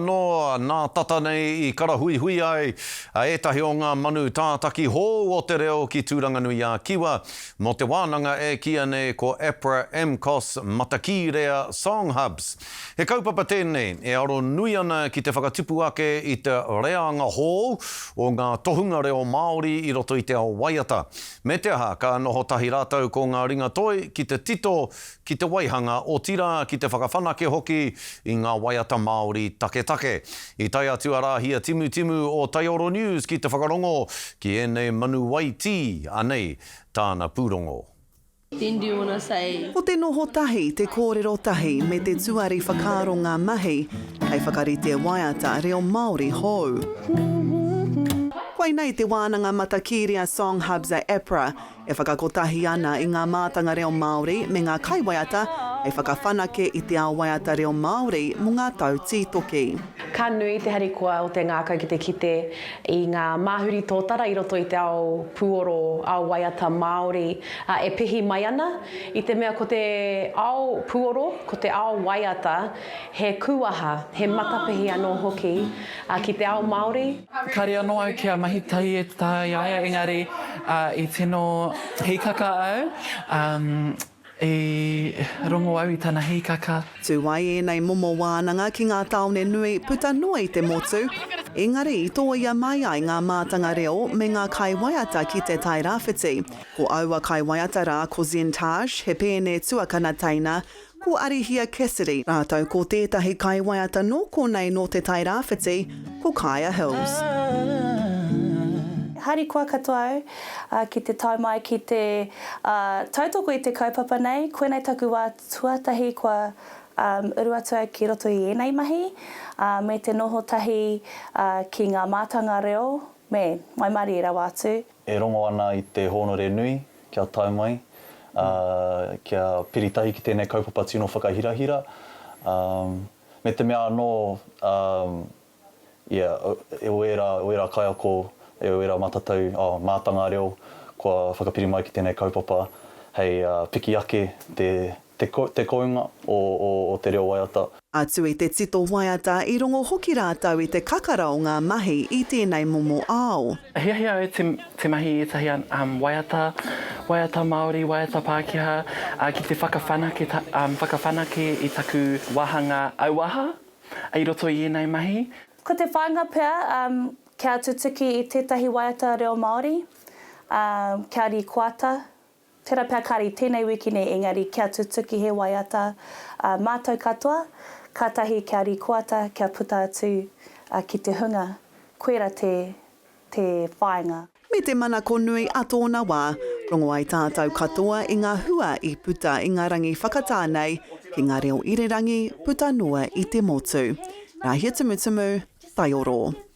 Anō, nā tata nei i karahuihui ai ētahi o ngā manu tātaki hou o te reo ki Tūranganui-a-Kiwa mō te wānanga e kīia nei ko APRA AMCOS Matakīrea Song Hubs. He kaupapa tēnei e aro nui ana ki te whakatupu ake i te reanga hou o ngā tohunga reo Māori i roto i te ao waiata. Me te aha, ka noho tahi rātou ko ngā ringa toi ki te tito ki te waihanga, otirā ki te whakawhanake hoki i ngā waiata Māori taketake. I tae atu a Rāhia Timutimu o Taioro News ki te whakarongo ki ēnei manu waitī, anei tāna pūrongo. Then do you wanna say. Ko te noho tahi, te kōrero tahi, me te tuari whakaaro ngā mahi hei whakarite waiata reo Māori hou. Koinei te wānanga matakīria Song Hubs a APRA, E whakakotahi ana i ngā mātanga reo Māori me ngā kaiwaiata hei whakawhanake i te ao waiata reo Māori mō ngā tau tītoki. Ka nui te harikoa o te ngākau ki te kite i ngā māhuri tōtara i roto i te ao puoro, ao waiata Māori e pihi mai ana, i te mea ko te ao puoro, ko te ao waiata he kūaha, he matapihi anō hoki ki te ao Māori. Kāre anō au kia mahi tahi e taha i a ia, engari i tino hīkaka au, i rongo au i tana hīkaka. Tū ai ēnei momo wānanga ki ngā tāone nui puta noa i te motu, engari i tōia mai ai ngā mātanga reo me ngā kaiwaiata ki Te Tai Rāwhiti. Ko aua kaiwaiata rā ko Zen Taj, he pēne tuakana teina, Ko Arihia Cassidy rātou ko tētahi kaiwaiata nō konei nō Te Tai Rāwhiti, ko Kaia Hills. Harikoa katoa au ki te tae mai ki te tautoko i te kaupapa nei, koinei taku wā tuatahi kua uru atu au ki roto i ēnei mahi, me te noho tahi ki ngā mātanga reo, me, waimarie rawa atu. E rongo ana i te hōnore nui kia tae mai, ā, kia piri tahi ki tēnei kaupapa tino whakahirahira, ā, me te mea anō, ā, ia, o ērā, o ērā kaiako, o ērā matatau, ā, mātanga reo kua whakapiri mai ki tēnei kaupapa hei piki ake te, te, te kounga o, o, o te reo waiata. Atu i te tito waiata, i rongo hoki rātou i te kakara o ngā mahi i tēnei momo ao. Hiahia au te, te mahi i ētahi um, waiata, waiata Māori, waiata Pākehā, uh, ki te whakawhanake, um, whakawhanake i taku wāhanga auaha i roto i ēnei mahi. Ko te whāinga pea, um, kia tutuki i tētahi waiata reo Māori, um, kia rīkoata, Tērā pea kāre i tēnei wiki nei engari kia tutuki he waiata ā mātou katoa, kātahi kia rīkoata kia puta atu ki te hunga, koira te te whāinga. Me te manako nui a tōna wā, rongo ai tātou katoa i ngā hua i puta i ngā rangi whakatā nei ki ngā reo irirangi puta noa i te motu. Rāhia Tumutumu, Taioro.